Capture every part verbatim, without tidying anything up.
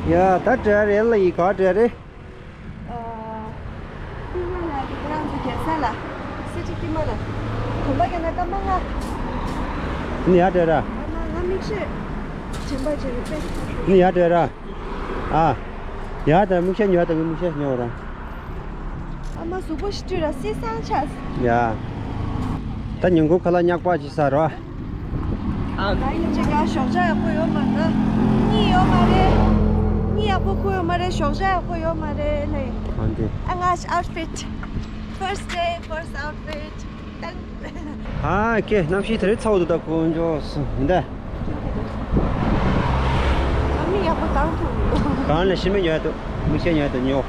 ཡ་ད་བྲེལ་རེད་ལ་ཡི་ག་བྲེལ་རེད། ཨ། ཀི་མ་ལ་ཁྱེད་རང་ཚོ་རྒྱལ་ས་ལ། སི་ཊི་ཀི་མ་ལ། གོམ་པ་རྒྱག་ན་སྐར་མ་ལྔ། ནི་ཡ་བྲེལ་ར། ཨ་མ་ང་མིག་ཤེལ། དྲན་པ་བརྗེད་རེད་པས། ནི་ཡ་བྲེལ་ར། ཨ། ཡ་ད་མིག་ཤེལ་ཉོ་ད་མིག་ཤེལ་ཉོ་ར། ཨ་མ་གཟུགས་པོ་ཞིག་བཀྲུས་ར་སི་སང་ཆགས། ཡ། ད་ཉིན་གུང་ཁ་ལག་སྙག་པ་ཅིག་ཟ་རོགས། ཨ་ང་ཡིན་ཅིག་ག་ཞོགས་ཇ་ཡག་པོ་ཡོད་མ་རེད། གཉིད་ཡོད་མ་རེད། གཉིད་ཡག་པོ་ཁུག་ཡོད་མ་རེད། ཞོགས་ཇ་ཡག་པོ་ཡོད་མ་རེད་ལེ། ཨ་འདི། ཨ་ང་ཨའུ་ཊི་ཕིཊ། First day, first outfit. ཨ་ཀེ་གནམ་གཤིས་དེ་རིང་ཚ་བོ་འདུག་ད་དཀོན་མཆོག་གསུམ་མི་འདའ། ཨ་མི་ཡག་པོ་བཏང་ཐུབ་ཡོད། གང་ལ་ཤི་མི་ཉོ་ཡ་འདུག་མིག་ཤེལ་ཉོ་ཡ་འདུག་ཉོ།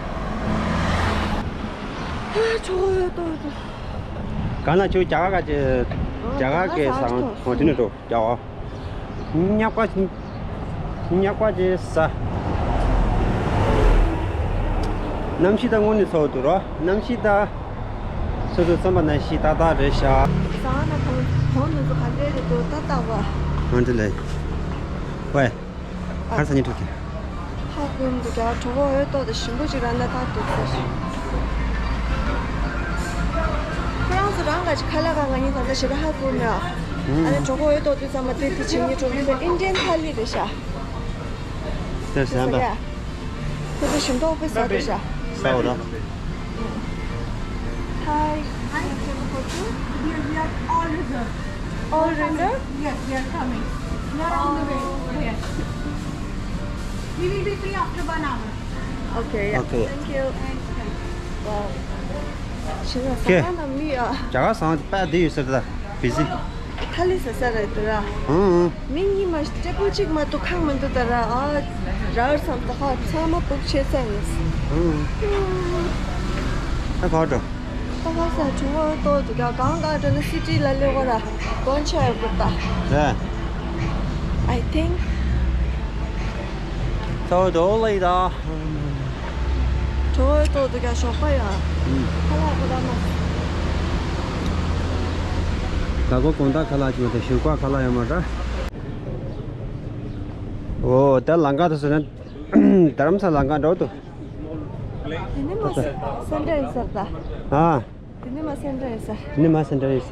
ཆོག་ཡོད་དོ་དོ། གང་ལ་ཁྱོད་རྒྱ་གར་ག་ཅེ་རྒྱ་གར་གའི་ཟངས་གོང་དེ་ནས་འགྲོ་རྒྱ་བ། སྙག་པ། སྙག་པ་ཅིག་ཟ། གནམ་གཤིས་ད་དངོས་གནས་ཚ་བོ་འདུག་རོ། གནམ་གཤིས་ད། སོ་སོ་བསམ་པ་ནང་བཞིན་ཏག་ཏག་རེད་ཤག་ཟ་ན་གོང་གོང་ནང་དུ་ག་འདྲས་རེད་འདུག་ཏག་ཏག་བ། ཨ་འདྲ་ལས། ཝེ། ཧར་ས་ཉི་ཐུག་གི། ཧ་གོ་མི་འདུག་རྒྱ་གྲོགས་པོ་འོད་ཏོག་དང་ཞིམ་པོ་ཅིག་ར་ན་ཐག་འདུག་ཟེར། ཁོ་རང་ཚོ་རང་ག་ཅིག་ཁ་ལག་ག་ང་གཉིས་ད་ལྟ་ཞེ་དྲག་ཧ་གོ་མེད་ཨ། ཨ་ནི་གྲོགས་པོ་འོད་ཏོག་དུས་ཙམ་པ་དེ་དེ་བྱེད་ཉིན་གྲོགས་པོ་དེ་ཨིན་ཌི་ཡན་ཐ་ལི་རེད་ཤག་དེ་ཟ་ཟ་ཡ། ཁོ་ཚོ་ཞིམ་ཏོག་པོ་ཟ་འདུག་ཤག་ཟ་འོ་ད། Hi. Hi, table for two. Dear, we are all reserved. All reserved? Yes, they are coming. We are on the way. Yes. We will be free after one hour. Okay, yeah. Okay. Thank you. Thanks, thanks. Wow. ཞེ་ན་ཟ་ཁང་དང་མི་ཨ། རྒྱ་གར་ཟ་ཁང་དེ་དཔེ་བདེ་ཡོད་ས་རེད་ད། བི་ཟི། ཐ་ལི་ཟ་ས་རེད་དེ་ར། ཨང་ཨང་། མི་གཉིས་མ་ཞིག་ཏྲེ་པོ་གཅིག་མ་གཏོགས་ཁང་མི་འདུག་ད་ར། ཨ་རར་སམ་ད་ཧ་ཚང་མ་བུག་ཆེ་ས་ཡིན། ཨང་ཨང་། ད་ག་འགྲོ། ད་ག་ས་གྲུ་བོ་ཏོ་དུ་ག་གང་ག་འགྲོ་ན་སི་ཊི་ལ་ལེ་གོ་ར་གོན་ཆ་ཡོད་གོ་ད། ཨེ། I think. ཚ་བོ་འདུག་ལེ་ད། གྲོ་བོའི་ཐོག་ཏུ་ཀྱང་ཞོགས་པ་ཡང་ཁ་ལག་གོ་ར་མ། ད་གོ་དགོང་དག་ཁ་ལག་ཅིག་མ་གཏོགས་ཞོགས་པ་ཁ་ལག་ཡོད་མ་རེད། འོ་ད་ལམ་ཁ་དུ་སོང་ན་རྡ་རམ་ས་ལ་ལམ་ཁ་འགྲོ་འདུག་དེ་ནི་མ་སེ་འདྲ་ཡིན་ས་རེད་ད། ཨ། དེ་ནི་མ་སེ་འདྲ་ཡིན་ས། དེ་ནི་མ་སེ་འདྲ་ཡིན་ས།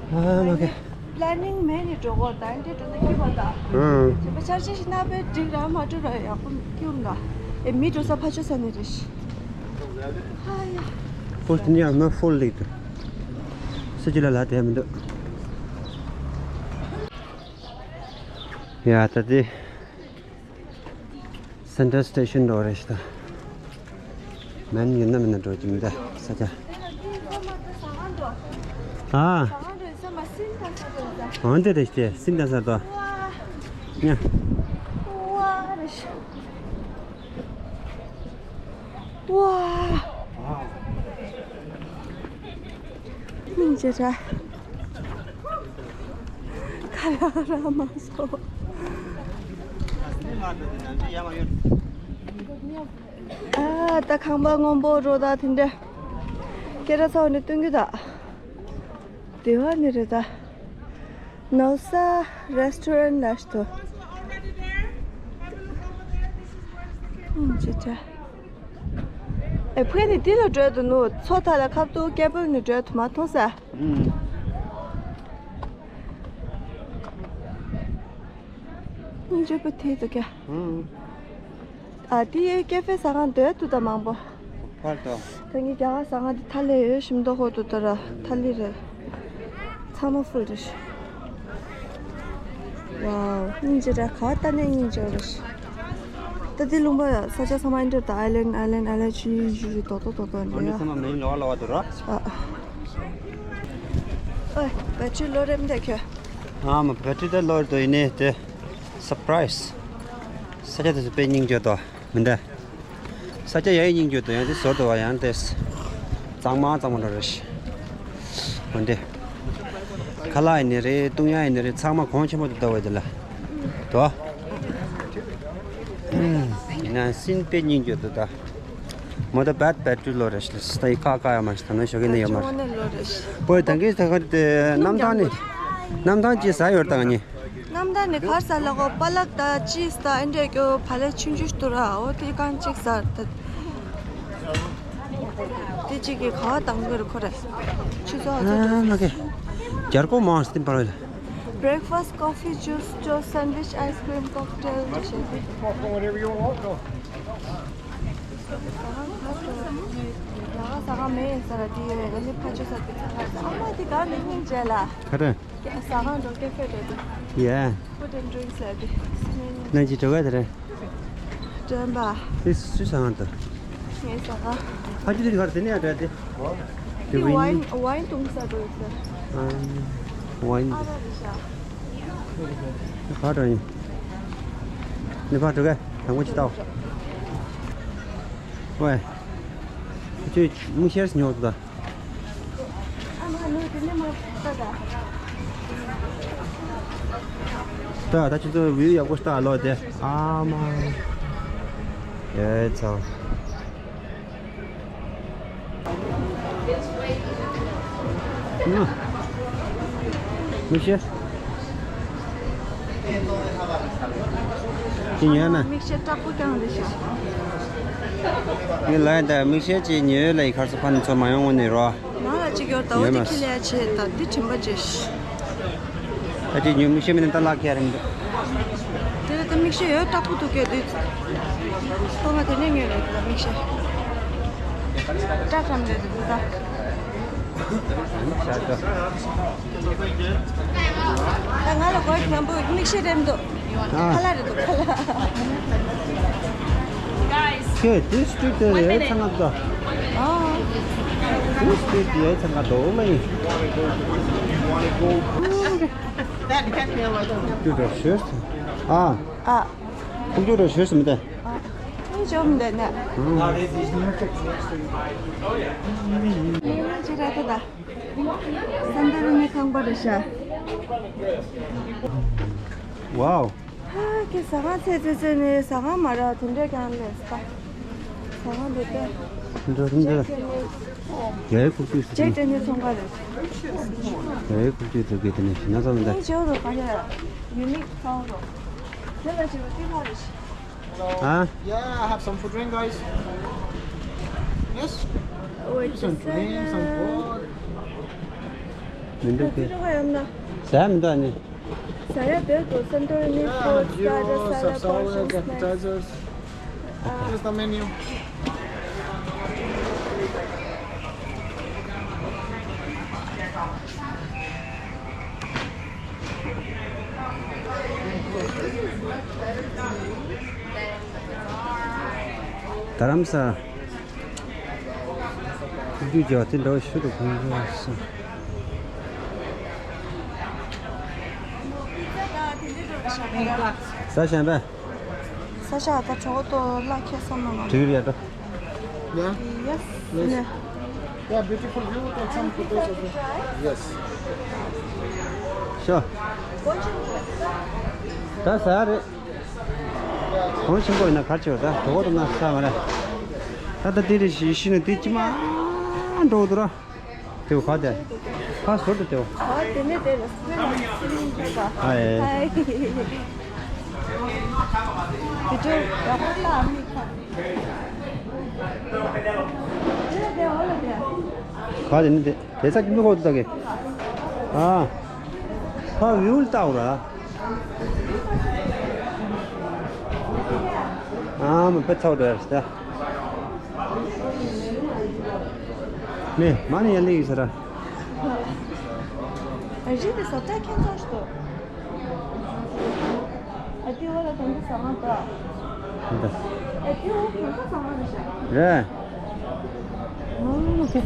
ཨ་མ་གི། པི་ལེ་ནིང་མེད་ནི་འགྲོ་གོ་ད་འདི་འགྲོ་ན་སྐྱིད་པ་ད། ཨང་། བྱས་པ་ཆར་ཆ་ཞིག་ན་པའི་འགྲིག་ར་མ་འགྲོ་ར་ཡག་པོ་སྐྱིད་འོང་ད། ཨེ་མི་འགྲོ་ས་ཕ་ཆོ་ས་ནི་རེད་ཤི། ཧ་ཡ། ཕོ་ཊི་ནི་ཡང་ན་ཕུལ་ལིག་ཏུ། སུ་ཅི་ལ་ལ་དེ་མི་འདུག་ཡ་ད་དེ། སེན་ཊྲལ་སི་ཊེ་ཤན་འགྲོ་རེད་ཤི་ད། མན་ཡིན་ན་མིན་ན་འགྲོ་གི་མི་འདུག་ས་ཆ། ཨ། འོན་ཏེ་རེད་ཤི་སིན་ད་ས་དོ། ཉ། ཝ། སྙིང་རྗེ་ར། ཁ་ལག་རག་མ་སོང་། ཨ་ད་ཁང་པ་སྔོན་པོ་རོ་ད་དེ་འདྲ། སྐད་སྒྲ་ཚ་བོ་ནས་སྟོན་གྱི་ད། དེ་བ་ནི་རེད་ད། ནོ་ས་རེ་སི་ཊོ་རན་ལ་ཤི་ཏོ། སྙིང་རྗེ་ར། ཨེ་ཕུ་ནི་འདི་ལ་འགྲོ་དུ་ནུ་མཚོ་ཐ་ལ་ཁབ་ཏུ་ཀེ་བལ་ནི་འགྲོ་དུ་མ་མཐོང་ས། ཨུམ། སྙིང་རྗེ་པོ་དེ་དུ་ཀྱ། ཨུམ། ཨ་དེ་ཡའི་ཀེ་ཧྥེ་ཟ་ཁང་འདོད་དུ་ད་མང་པོ། ཕར་དང་། ད་ངའི་རྒྱ་གར་ཟ་ཁང་དེ་ཐ་ལེ་ཡོད་ཞིམ་མདོག་ཧོ་དུ་ད་ར་ཐ་ལེ་རེད། ཚང་མ་ཕུལ་རེད། ཝའོ་སྙིང་རྗེ་ར་ག་ད་ནས་སྙིང་རྗེ་རེད། ད་དེ་ལུང་པ་ས་ཆ་ཚང་མ་ཨིན་ཏྲ་ད་ཨའི་ལན་ཨའི་ལན་ཨའི་ལན་ཆི་ཡུ་རི་དོ་དོ་དོ་དོ་འདི་ཡ། ཚང་མ་མིང་ལོ་བ་ལོ་བ་དུ་ར། ཨ། ཨོ་བེ་ཊི་རི་ལོ་རེམ་དེ་ཁྱོད། ཨ་མ་བེ་ཊི་རི་ད་ལོ་རེ་དོ་ཡིན་ནི་དེ། སར་པ་རའི་ཛི། ས་ཆ་དེ་ཚོ་དཔེ་སྙིང་རྗེ་དོ་མི་འདའ། ས་ཆ་ཡ་ཡི་སྙིང་རྗེ་དོ་ཡང་དེ་བཟོ་དོ་བ་ཡང་དེ། གཙང་མ་གཙང་མ་འགྲོ་རེ་ཤི། འོན་ཏེ། ཁ་ལག་ཡིན་ནི་རེད་བཏུང་ཡ་ཡིན་ནི་རེད་ཚང་མ་གོང་ཆེན་པོ་དུ་ལྟ་བ་དེ་ལ། དོ། ཡིན་ན་སིན་དཔེ་སྙིང་རྗེ་དོ་ད། མོ་ད་བད་བད་ཀྲུ་ལོ་རེ་ཤི་ལ་སི་ད་ཡི་ཀ་ཀ་ཡ་མ་ཤི་ད་ན་ཞོ་གི་ནི་ཡོད་མ་རེད། པོ་ད་གི་ད་ག་དེ་རྣམ་ཐང་ནི། གནམ་ཐང་ཅི་ཟ་ཡོད་དང་ནི། གནམ་ཐང་ནི་གར་ཟ་ལ་གོ་པ་ལག་དང་ཅི་ཟ་ཨེ་འདྲས་ཀྱོ་བ་ལས་ཆུང་ཆུང་ཞིག་འདུག་ར། འོ་དེ་གང་ཅིག་ཟ་ད། དེ་གཅིག་གིས་ག་བ་བཏང་གི་རེད་ཁོ་རེ། ཆུ་ཚོད་ཨ་ཙམ་ཨ་མ་གེ། རྒྱལ་སྒོ་མང་སྟེ་པར་ལ། Breakfast, coffee, juice, toast, sandwich, ice cream, cocktail. Whatever you want, go. ཟ་ཁང་མེད་ཟེར་དེ་ཡོད་རེད། ཕ་ཆོས་ཟ་དེ་ཚ་ཁ་ཟ་ཨ་མ་དེ་ག་ནས་སྙིང་རྗེ་ལ། ག་རེ། ཟ་ཁང་འགྲོ་ཀེ་ཧྥེ་འགྲོ་དེ། ཡ། Food and drinks ཟེར་དེ། ནང་ཅི་འགྲོ་ག་དེ་རེད། སྟོན་པ། དེ་སུ་ཟ་ཁང་དུ། ངའི་ཟ་ཁང་། ཕ་ཆོས་དེ་ག་རེ་དེ་ནས་ཡ་འགྲོ་དེ། དེ་ཝའིན་ཝའིན་འཐུང་ས་འགྲོ་ཡོད་ཟེར། ཨ། ཝའིན་ཨ་ར་རེད་ཤག་ཕར་འགྲོ་ཡིན། ནི་ཕར་འགྲོ་ག་དང་པོ་ཅི་ལྟ་བ། ཝེ། ཁྱོད་མིག་ཤེལ་ཉོ་ད། ཨ་མ་ལོས་དེ་ནས་མ་ལྟ་ད། ད་ད་ཁྱོད་ཚོ་བིའུ་ཡག་པོ་ལྟ་ལོ་དེ། ཨ་མ། ཡེ་ཚ། མིག་ཤེལ། ཅི་ཉོས་ན། མིག་ཤེལ་དྲག་པོ་རྐྱང་རེད་ཤག་ངས་ལབ་ཡིན་ད་མིག་ཤེལ་ཅིག་ཉོས་ལ་ཡི་ཁར་སོ་ཕ་ནི་ཚོ་མ་ཡོང་ངོ་ནི་རོ། ང་ལ་ཅིག་ཡོད་ད། འོ་ཉོས་དེ་མ་ཁྱི་ལས་ཆེ་ད་འདི་དྲན་པ་བརྗེད་ཤག་ད་ཅི་ཉོ་མིག་ཤེལ་མིན་ན་ད་ལག་ཁྱེར་མི་འདུག་དེ་ལ་ད་མིག་ཤེལ་ཡོད་དྲག་པོ་འདུག་གས་དུས། ཁོ་ང་དེ་ནས་ཉོས་རེད་ད་མིག་ཤེལ། སྐྲ་ཁྲམ་རེད་འདུག་ད། ད་ང་ལ་གོ་མང་པོ་མིག་ཤེལ་རེད་འདུག་ཁ་ལག་རེད་འདུག་ཁ་ལག་ཁྱོད་དེ་སྤྲུལ་དེ་ཡོད་ཚང་ང་ད། ཨ། དེ་སྤྲུལ་དེ་ཡོད་ཚང་ང་ད་འོ་མ་ཡིན། ཁུག་ཀྱོག་འདྲ་ཞོས་སམ། ཨ། ཨ། ཁུག་ཀྱོག་འདྲ་ཞོས་སམ་དེ། ཨ། ཁུག་ཀྱོག་མི་འདུག་ནས། ཨ། ཅི་ར་ད་ད། སན་ཏོ་རི་ནི་ཁང་པ་རེད་ཤག་ཝའོ། ཧ་ཀེ་ཟ་ཁང་ཚེ་ཚེ་ཚེ་ནས་ཟ་ཁང་མ་རག་དེ་འདྲས་ཀྱང་མེད་ཟ། ཟ་ཁང་འདི་ལྟ། འདི་འདི། ཡའི་ཁུག་ཀྱོག་ཟེར། ཅེག་ཏེ་ནས་ཚོང་ཁང་རེད། ཡའི་ཁུག་ཀྱོག་ཟེར་གི་དེ་ནས་ན་ཚ་མི་འདུག་ངས་བྱས་རོགས་ག་རེ། ཡུ་ནིག་ཚང་རོགས། དེ་ལ་བྱས་པ་དེ་ལ་རེད། ཨ། Yeah, I have some food drink, guys. Yes? Wait, some drinks, some food. མི་འདུག་གི། ཟ་མི་འདུག་ནི། ཟ་ཡ་བོད་དུ་སན་ཏོ་རི་ནི། Yeah, ཕོཌ་སི་ཊར་ཊར་སི་ཊར་ཊར། Portions snacks. Appetizers. Here's the menu. རྡ་རམ་ས། ཁུག་ཀྱོག་རྒྱག་དེ་འདྲ་བ་ཞུ་འདུག་གོང་ས། ས་ཞན་པས། ས་ཞ་ད་གྲོགས་ཏོ་ལ་ཁེ་སང་ན་ན། དུས་རེད་ད། Yeah? Yes. Yes. Yeah. Yeah, beautiful view. Take some photos of it. Yes. Sure. ད་ཟ་རེད། གོང་ཆེན་པོ་ཡིན་ན་གར་ཆེ་བ་ད་གྲོགས་ཏོ་ན་ས་མ་རེད། ད་ད་དེ་རེད་ཤི་ཤི་ན་དེ་ཅི་མ་འགྲོ་འདུག་ར། དེའུ་ཁ་དེ། ཁ་ཟུར་དུ་དེའུ། ཨ་དེ་ནས་དེ་ལ་སི་ལིང་སི་ལིང་བྱེད་པ། ཨ་ཨེ། ཧའི། བི་ཌིའོ་ཡག་པོ་ལ་མི་ཁ། དེ་ལ་དེ་འོ་ལ་དེ། ཁ་དེ་ནི་དེ་དེ་ས་ཀྱི་མི་ཁོག་ཏུ་ད་གེ། ཨ། ཁ་བིའུ་ལ་ལྟ་འོ་ར། ཨ་མ་པེ་ཚའོ་དེ་ར་ས། ནས་མ་ནི་ཡ་ལི་ཡི་ས་ར། ཨ་རི་དེ་ས་ཏ་ཁྱེད་ཚོ་ཤི་ཏོ། ཨ་ཏི་བ་ལ་དང་དུ་ས་མ་ཏ། ད། ཨ་ཏི་བ་གང་ས་ས་མ་རེད་ཤག་རེད། ཨོ་ཁེ།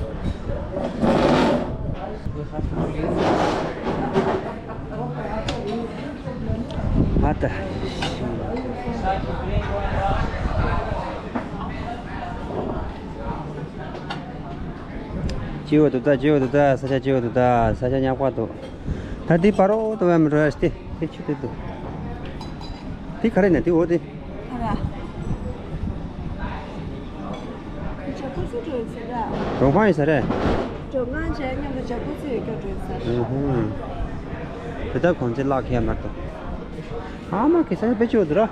ཨ་ཏ། སྐྱིད་པོ་འདུག་ད། སྐྱིད་པོ་འདུག་ད། ས་ཆ་སྐྱིད་པོ་འདུག་ད། ས་ཆ་ཉག་པ་འདུག་ད་འདི་བར་རོ་དུ་བ་མི་འགྲོ་ཡ་སྟེ། དེ་ཆུ་དེ་འདུག་དེ་ག་རེ་ན་དེ་འོ་དེ། ཨ་ར། ཇ་ཁུ་སུ་འགྲོ་ཡོད་ཟེར་ར། གྲོང་ཁང་ཡིན་ས་རེད། གྲོང་ཁང་བྱས་མཉམ་དུ་ཇ་ཁུ་སུ་ཡོད་སྐྱོ་འགྲོ་ཡོད་ཟེར། ཨུ་ཧུ། དེ་ལྟར་གོང་ཚད་བརླག་མཁན་མ་གཏོགས། ཨ་མ་གི་ས་ཡ་དཔེ་ཆེ་བོ་འདུག་ར།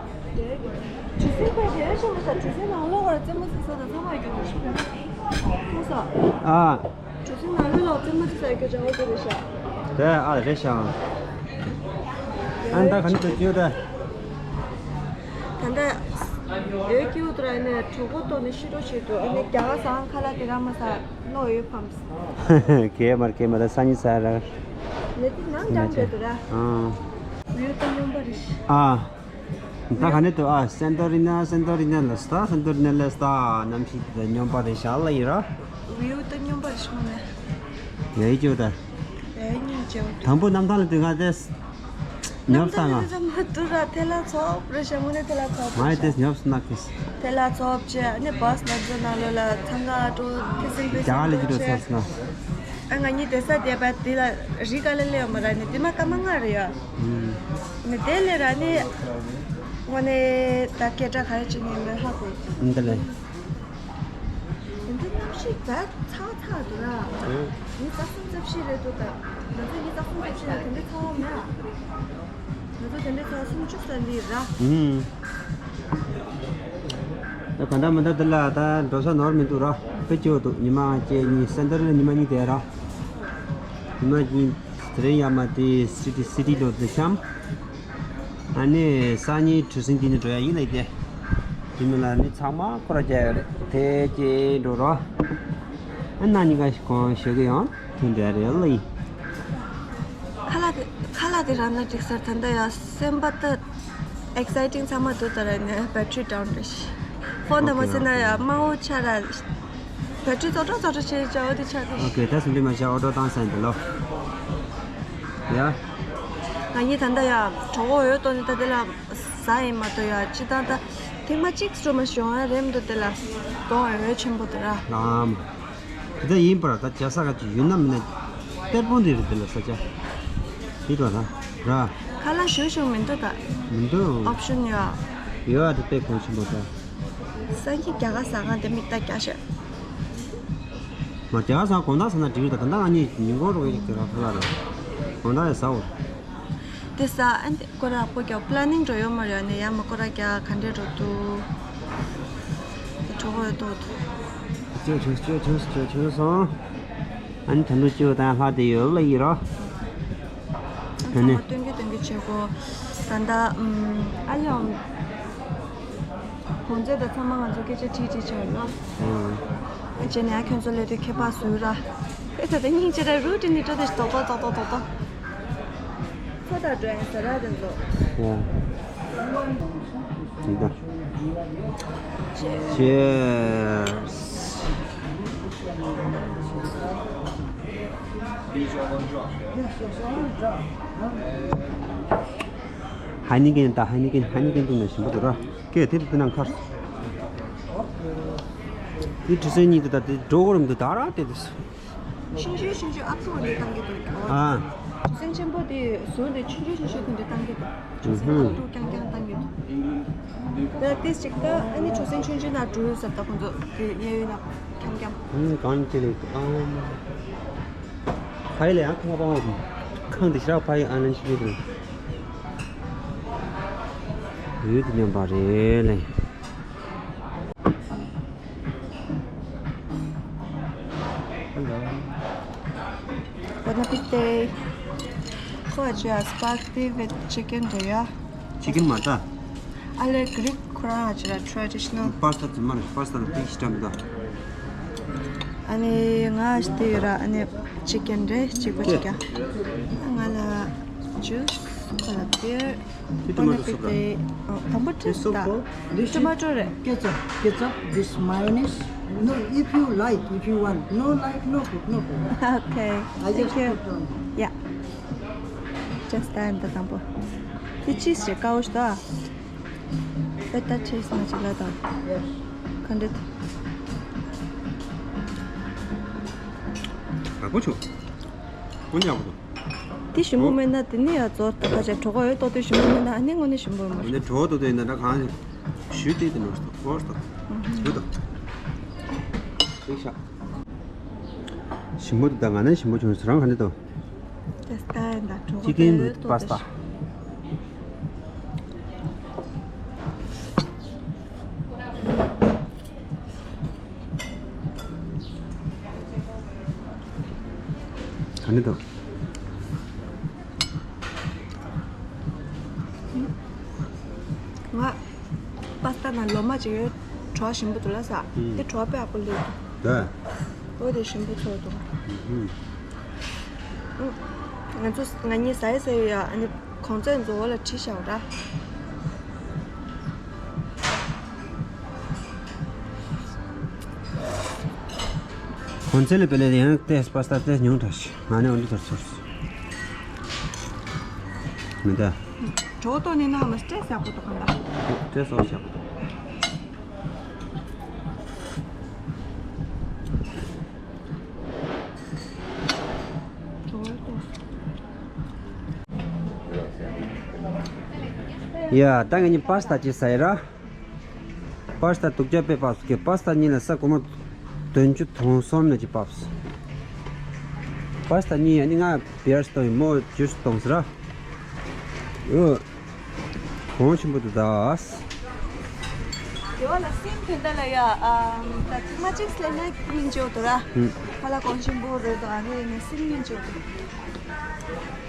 གྲུ་གཟིངས་དཔེ་དེ་ཆེན་པོ་ས། གྲུ་གཟིངས་ནང་ལོགས་ཀར་རྩེད་མོ་རྩེ་ས་དང་ཚང་མ་ཡོད་རྒྱུ་འདུག་ཤི་བས། མཐོང་སོང་། ཨ། གྲུ་གཟིངས་ནང་ལོགས་ལ་རྩེད་མོ་རྩེ་ས་ཡོད་རྒྱུ་འདྲ་བོ་དེ་རེད་ཤག་དེ་ཨ་རེད་ཤག་ཨ་ད་ག་ནས་དུ་བཅོས་ད། ད་ལྟ་ཡོད་སྐྱིད་པོ་འདུག་ར། ཨ་ནི་གྲོད་ཁོག་ལྟོགས་ནས་ཤི་འགྲོ་བྱེད་འདུག་ཨ་ནི་རྒྱ་གར་ཟ་ཁ་ལག་དེ་ར་མ་ཟ་བློ་ཡོད་ཕམ། གས་མར་གས་མར་ད་སང་ཉིན་ཟ་ར། ནི་དེ་ནང་འགྲམ་རེད་འདུག་ར། ཨང་། བིའུ་ད་སྙོམས་པ་རེད་ཤག་ཨ། ད་ག་ནས་དུ་ཨ་སན་ཏོ་རི་ན་སན་ཏོ་རི་ན་ལ་སྟ་སན་ཏོ་རི་ན་ལ་སྟ་གནམ་གཤིས་དེ་སྙོམས་པ་རེད་ཤག་ལ་ཡིན་ར། བིའུ་ད་སྙོམས་པ་རེད་ཤག་ནས། ཡ་ཡི་ཅོ་ད། ཡ་ཡི་ཉིན་ཅོ། དང་པོ་གནམ་ཐང་ལ་དུ་ང་དེ། ཉོབ་ས་ང་། ནམ་ཟ་མ་ཐུ་ར་ཐེ་ལ་ཚོབ་རེ་ཞང་ངོ་ནས་ཐེ་ལ་ཚོབ་རེ་ཞང་། མ་ཡི་ཏེས་ཉོབ་སུ་ནག་ཏེས། ཐེ་ལ་ཚོབ་ཅེ་ཨ་ནི་བཱས་ལ་འཛུལ་ནང་ལོ་ལ་ཚང་ག་འགྲོ་ཐེ་སིང་པེ་རྒྱ་སིང་ལ་འགྲོ་ཅི་རོ་ཅེ། ཚོབ་སུ་ན། ཨ་ང་གཉིས་དེ་ས་དེ་བ་དེ་ལ་རི་ག་ལ་ལེ་ཡོད་མ་ར་ནི་དེ་མ་ཀ་མ་ང་རེ་ཡ། ཨུམ། ནི་དེ་ལེ་ར་ནི། ངོ་ནས་ད་སྐད་སྒྲ་ག་རེ་ཅི་ནི་མི་ཧ་གོ། འདི་ལེ། དེ་འདྲ་གནམ་གཤིས་ད་ཚ་ཚ་འདུག་ར། ཨེ། ཉི་ཤུ་རྩ་གསུམ་རྩ་བཞི་རེད་འདུག་ད། ང་ཚོ་ཉི་ཤུ་རྩ་གསུམ་རྩ་བཞི་ལ་དེ་འདྲ་ཚ་བ་མེད་ཨ། ང་ཚོ་དེ་འདྲ་ཚ་བ་སུམ་ཅུ་ཙམ་འདི་ར། ཨུམ། ད་ག་འདྲ་མི་འདྲ་འདི་ལ་ད་འགྲོ་ས་ནོར་མི་འདུག་ར། དཔེ་སྐྱིད་པོ་འདུག་ཉི་མ་གཅིག་གཉིས་སན་ཏོ་རི་ལ་ཉི་མ་གཉིས་བསྡད་ར། ཉི་མ་གཉིས་དེ་རིང་ཡར་མར་དེ་སི་ཊི་སི་ཊི་ལོ་དེ་འཁྱམས། ཨ་ནི་སང་ཉིན་གྲུ་གཟིངས་དེ་ནས་འགྲོ་ཡ་ཡིན་ལབ་དེ། དེ་མིན་ལ་ནི་ཚང་མ་ཁོ་ར་རྒྱ་ཡོད་རེད་དེ་ཀྱེ་འགྲོ་རོགས། ཨ་ན་ཉི་ག་ཞིག་གོང་ཞོག་གི་ཡང་ཐུན་འདྲ་རེད་ལ་ཡིན། ཁ་ལག་དེ་ཁ་ལག་དེ་རག་ན་འགྲིག་ཟེར། ད་ལྟ་ཡ་སེམས་པ་ད་ཨེག་སའི་ཊིང་ཚང་མ་འདུག་ད་ར་ནི་བེ་ཊི་རི་ཌའུན་རེད་ཤི། ཕོན་དང་མ་ཟེར་ན་ཡ་དམའ་བོ་ཆ་ར། བེ་ཊི་རི་ཙོག་ཙོག་ཙོག་ཙོག་བྱེད་བྱ་བ་དེ་ཆགས་ཏེ། ཨོ་ཀེ་ད་སུམ་པི་མ་བྱ་ཨོ་ཏོ་བཏང་ས་ཡིན་ད་ལོ། ཡ། ང་གཉིས་ད་ལྟ་ཡ་གྲོད་ཁོག་འོད་གཏོང་ནས་ད་དེ་ལ་ཟ་ཡིན་མ་གཏོགས་ཡ་སྤྱི་བཏང་ད་ཐེངས་མ་གཅིག་སྤྲོ་མ་ཤོང་ཡ་རེད་མི་འདུག་དེ་ལ་གདོང་འོད་ཆེན་པོ་དེ་ར། ལམ། དེ་ད་ཡིན་པར་ད་བྱ་ས་ག་ཅིག་ཡོད་ན་མིན་ན་གཏེར་སྤུངས་དེ་རེད་དེ་ལ་ས་ཆ། ཡིན་པ་ད་ར། ཁ་ལག་ཞུ་ཞུ་མི་འདུག་ད། མི་འདུག་ཨོབ་ཤན་ཡ། ཡོད་ཨ་དེ་དཔེ་གོང་ཆེན་པོ་ད། སང་ཉིན་རྒྱ་གར་ཟ་ཁང་དེ་མིག་ལྟ་རྒྱག་ཤག་མ་རྒྱ་གར་ཟ་དགོང་དག་ཟ་ན་འགྲིག་རེད་ད། ད་ལྟ་ང་གཉིས་ཉིན་གུང་རོགས་ཡིག་དེ་ར་ཁ་ལག་རེད། དགོང་དག་ཡང་ཟ་འོ། དེ་ཟ་ཨ་འདི་ཀོ་ར་པོ་རྒྱག་པ་ལ་ནིང་འགྲོ་ཡོད་མ་རེད་ཨ་ནི་ཡ་མ་ཀོ་ར་རྒྱག་ག་འདྲས་འགྲོ་འདུག་དེ་གྲོད་ཁོག་ཡོད་འདུག་ཅོ་ཅོ་ཅོ་ཅོ་ཅོ་ཅོ་སོང་། ཨ་ནི་ད་ལོ་ཅོ་དང་ལྷག་དེ་ཡོད་ལ་ཡིན་རོ། ཨ་ཚང་མ་ནི་སྟོན་གི་སྟོན་གི་བྱེད་གོ་ད་ལྟ་ཨ་ལེ་ཨམ། གོང་ཚད་དང་ཚང་མ་ང་ཚོ་སྐད་ཆ་དྲིས་དྲིས་བྱས་ལ། ཨ་བྱས་ནས་ཨ་ཁྱོད་ཚོ་ལས་དུས་ཁྱད་པར་བཟོས་ར། ཨེ་ད་ལྟ་སྙིང་རྗེ་ར་རུ་དྲི་ནི་སྤྲོ་དེ་ཏོག་ཏོག་ཏོག་ཏོག་ཏོག་ཏོག་ཁོ་ད་འགྲོ་ཡིན་ཟེར་ར་དེ་ཚོ། ཡ། ཡིན་ད། Cheers. ཧ་ནི་ཀེན་ད་ཧ་ནི་ཀེན་ཧ་ནི་ཀེན་འདུག་ན་ཞིམ་པོ་འདུག་ར། ཀེ་དེ་དེ་ནང་ཁར། དེ་དྲི་སེན་གཉིས་དེ་ད་དེ་འགྲོ་གོ་རིམ་དུ་ད་ར་དེ་དེ། ཤིང་ཤུན་ཤིང་ཤུན་ཨ་ཚོ་ནི་བཏང་གི་འདུག་ཨ། དྲི་སེན་ཆེན་པོ་དེ་ཟུར་དེ་ཆུང་ཆུང་ཤིང་ཤུན་དེ་འདྲ་བཏང་གི་འདུག་དྲི་སེན་ཨ་ཚོ་རྐྱང་རྐྱང་བཏང་གི་འདུག་ད་ཏིས་ཅིག་ད་ཨ་ནི་དྲི་སེན་ཆུང་ཆུང་ན་འགྲོ་ཡོད་ཟེར་ད་ཁོང་ཚོ་དེ་གཡས་གཡོན་ན་འཁྱམ་འཁྱམ། ཨ་གང་ཅི་ལེ་ཨ། ཕ་ཡི་ལ་ཡང་ཁང་པ་ཁང་དེ་ཞིག་ཕ་ཡི་ཨ་ནན་ཞིག་ཡོད་དེ། ཡོད་དེ་མཉམ་པ་རེད་ལེ། Hello. Bon appetit. ཁོ་ཅི་ཡ་spaghetti with chicken རེད་ཡ། Chicken མ་ད། ཨ་ལེ་Greek ཁོ་རང་ཨ་ཅི་ར་traditional pasta ཙམ་མ་རེད། Pasta ལ་ཏིག་ཤི་ཏམ་ད། ཨ་ནི་ང་ཞི་དེ་ཡོད་ར། ཨ་ནི་chicken རེད་གཅིག་པ་གཅིག་ཀྱང་། ང་ལ་juice ཁོ་ལ་beer. This tomato soup ར། དང་པོ་ཁྲིད་ད། This is tomato རེད། Ketchup, ketchup, this mayonnaise. No, if you like, if you want. No like, no put, no put. Okay. I just put on. Yeah. Just time ད་དང་པོ། དེ་cheese རེད་ཀའོ་ཤི་ད། Feta cheese ན་ཅིག་ལ་ད། ག་འདྲ། ཡག་པོ་བྱུང་། ཀུན་ཡག་པོ་འདུག་དེ་ཞིམ་པོ་མེད་ན་དེ་ནི་ཡ་ཚོར་ད་ཁ་ཆེ་གྲོད་ཁོག་ཡོད་ཏོག་ཏོ་ཞིམ་པོ་མེད་ན་ཨ་ནི་དངོས་གནས་ཞིམ་པོ་མ་རེད། འདི་གྲོད་ཁོག་ཏོག་ཏོ་ཡིན་ན་འདྲ་གང་ཞུས་ཏེ་དེ་ནོར་སྟོ་ཧོར་སྟོ་ཡོད་དོ། ཞིག་ཤག་ཞིམ་པོ་འདུག་ད་ང་ནི་ཞིམ་པོ་བྱུང་ཟེར་རང་ག་འདྲ་འདུག Pasta and the chocolate. Chicken with pasta. ག་ནས་འདུག་ང་པ་སི་ཏ་ནང་ལོ་མ་ཅིག་ཡོད། བྲོ་བ་ཞིམ་པོ་འདུག་ལ་ས། ཨུམ། དེ་བྲོ་བ་དཔེ་ཡག་པོ་སླེབས་འདུག་དེ། འོ་དེ་ཞིམ་པོ་ཚོར་འདུག་ཨུམ། ང་ཚོ་ང་གཉིས་ཟ་ཡི་ཟ་ཡི་ཡ། ཨ་ནི་གོང་ཚད་འཛོལ་བ་ལ་བྲིས་བཞག་ར། གོང་ཚད་ལ་དཔེ་ལས་ཡང་ཏེས་པ་སི་ཏ་ཏེས་ཉུང་དྲགས་ཤིག་ང་ནི་འོན་ཏེ་དར་ཚོར་མི་འདའ། གྲོགས་ཏོ་ནི་ན་མ་སྟྲེས་ཡག་པོ་འདུག་གམ་པ། ཏེས་སོགས་ཡག་པོ་འདུག་ཡ། ད་ངས་ནི་པ་སི་ཏ་ཅིག་ཟ་ཡི་ར། པ་སི་ཏ་དུག་ཅག་པེ་པ་སི་ཀེ་པ་སི་ཏ་གཉིས་ལ་ས་གོ་མ་བདུན་ཅུ་དོན་གསུམ་ནས་ཅིག་པ་སི། པ་སི་ཏ་གཉིས་ཡ་ནི་ང་བི་ཡར་སི་གཏོང་ཡིན་མོ་ཇུས་གཏོང་ཟེར་ར། ཨོ། གོང་ཆེན་པོ་འདུག་ད། དེ་བ་ལ་སིམ་དེ་འདྲ་ལ་ཡ། ཨམ། ད་ཐིག་མ་གཅིག་སླེབས་ན་སྙིང་རྗེ་འདུག་ར། ཧུམ། ཁ་ལག་གོང་ཆེན་པོ་རེད་འདུག་ཨ་ནི་ནི་སིམ་སྙིང་རྗེ་འདུག་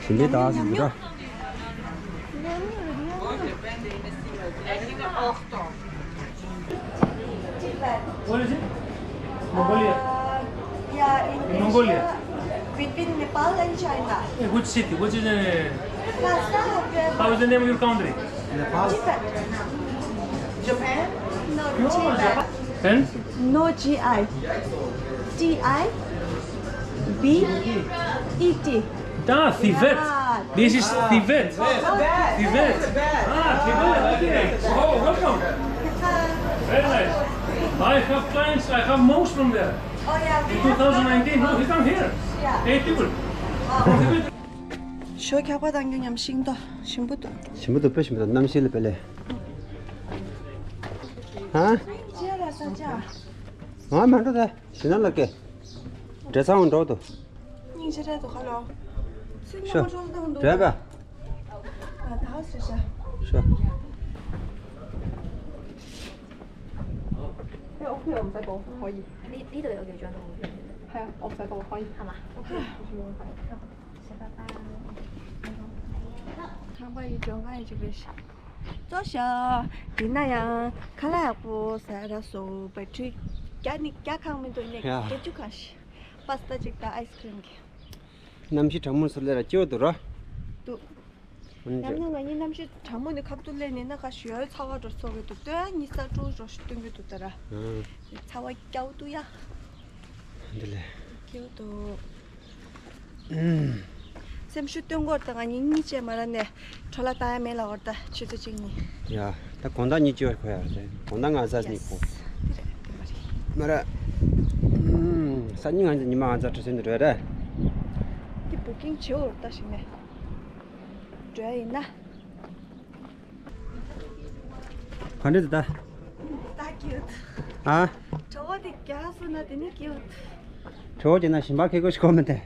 ཞིམ་པོ་ད་ཟིན་འདུག་ར། What is it? Mongolia? Uh, yeah, in In Mongolia? Asia, between Nepal and China. Eh, which city? Which is the, Last time, how is the name of your country? Nepal? Tibet. Japan? No, no, Tibet. Japan. And? No G I. T I B E T. Ah, Tibet. Yeah. This is Tibet. Tibet. Tibet. Ah, Tibet. Okay. Oh, welcome. Very nice. I have clients, I have monks from there. Oh, yeah, we In have two thousand nineteen, no, he come here. Yeah. Eight people. From Tibet. ཞོ་ཁྱག་པ་དང་རྒྱུ་མཉམ་ཤིང་ཏོག་ཞིམ་པོ་འདུག་ཞིམ་པོ་འདུག་དཔེ་ཞིམ་པོ་འདུག་གནམ་གཤིས་ལ་དཔེ་ལས། ཧ། ཅེ་ལ་ས་ཅ། ང་མ་འགྲོ་ད། ཞི་ན་ལ་ཀེ། འདྲེ་ཚང་འགྲོ་དུ། སྙིང་རྗེ་རེད་དོ་ཁ་ལོ། སེམས་ཤོ། མ་འགྲོ་དང་འདུག་འདྲེ་པ། ཨ་ད་སུ་ཤ། ཤོ། 哎，OK，我们再沟通，可以。你你都有给转动我。还有，我们再沟通，可以。好吗？OK，我去问他。谢谢，拜拜。看过一种爱这个是。 ཙོ་ཤ། ཡིན་ན་ཡང་ཁ་ལག་ཡག་པོ་ཟ་ར་སོ། བེ་ཊི་རི་རྒྱ་ནི་རྒྱ་ཁང་མི་འདུག་ནས་ཡ། བརྒྱད་ཅུ་གང་ཞིག་པ་སི་ཏ་ཅིག་དང་ཨའི་སི་ཁི་རིམ་གྱི། གནམ་གཤིས་གྲང་མོ་སོ་ལས་ར་སྐྱོ་འདུག་ར། འདུག་ཡང་ན་ང་གཉིས་གནམ་གཤིས་གྲང་མོ་ནི་ཁབ་ཏུ་སླེབས་ནས་ན་ཁ་ཞུ་ཡ་ཚ་བ་འགྲོ་ཚོ་གི་འདུག་སྟོན་གཉིས་ས་འགྲོ་རོ་ཞིག་སྟོན་གི་འདུག་ད་ར། ཨང་། ཚ་བ་སྐྱོ་འདུག་ཡ། འདི་ལས། སྐྱོ་འདུག་སེམས་ཤུགས་སྟོན་གོ་ད་ང་གཉིས་གཉིས་བྱས་མ་ར་ནས་འཕྲོ་བརླག་བཏང་ཡ་མེད་ལ་བར་ད་ཆུ་ཚོད་གཅིག་གཉིས། ཡ། ད་དགོང་དག་གཉིས་བྱས་པར་གོ་ཡ་རེད། དགོང་དག་ང་ཚ་གཉིས་གོ། ཡེས། དེ་རེད་དེ་མ་རེད། མ་ར། སང་ཉིན་ང་ཚོ་ཉི་མ་ང་ཚ་ཁྲ་ཆེན་དུ་འགྲོ་ཡ་རེད། དེ་བུ་ཀིང་བྱེད་འོར་ད་ཞིག་ནས་འགྲོ་ཡ་ཡིན་ན། ག་འདྲ་འདུག་ད། ད་ཀིའུ་ཊི། ཨ། གྲོགས་པོ་དེ་རྒྱག་སོང་ན་དེ་ནི་ཀིའུ་ཊི། གྲོགས་པོ་དེ་ན་ཞིམ་པ་ཁེ་གོ་ཞིག་གོ་མི་དེ།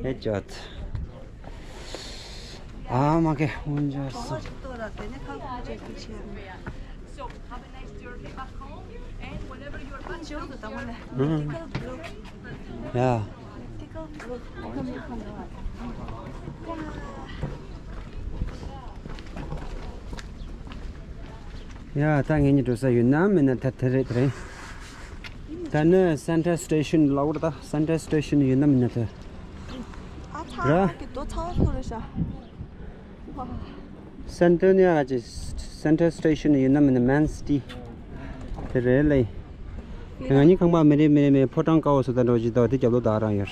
ཨེ་ཅོད། ཨ་མ་ཀེ་འུན་ཇོ་གྲོགས་པོ་སོ། ཞིག་ཏོ་ར་དེ་ནི་ཁ་ཁུ་ཅེ་ཀི་ཆེ། ཀིའུ་ཊི་འདུག་ད་མོ་ལེ། ཨུ་ཧུ། ཡ། ཡ། ད་ངེད་གཉིས་འགྲོ་ས་ཡོད་ན་མིན་ན་ད་དེ་རེད་དེ་རེད། ད་ནི་སེན་ཊལ་སི་ཊེ་ཤན་ལ་འོར་ད་སེན་ཊལ་སི་ཊེ་ཤན་ཡོད་ན་མིན་ན་ད། ཨ་ཚ་ར། གི་དོ་ཚ་བ་ཐོ་རེ་ཤ། སན་ཏོ་ནི་ཡ་གི་སེན་ཊལ་སི་ཊེ་ཤན་ཡིན་ན་མིན་ན་མན་སི་ཊི་དེ་རེད་ལེ། དེ་ང་གཉིས་ཁང་པ་མི་རེ་མི་རེ་མི་ཕོ་བྲང་དཀར་པོ་སོ་ད་འགྲོ་ཅི་ད་དེ་རྒྱབ་ལོགས་ད་རང་ཡོད།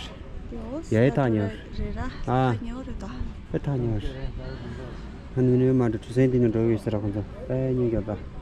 ཡོ། ཡ་ཡི་ཐག་ཉེ་བ་རེད་ར། ཨ། ཐག་ཉེ་བ་རེད་ད། ཨེ་ཐག་ཉེ་བ་རེད། ཨ་ནི་ནི་མ་འགྲོ་ཁྲུ་སེན་དེ་ནི་འགྲོ་ཡོད་ཟེར་ར་ཁོང་ཚོ་ཨེ་ཉིན་རྒྱབ་ད།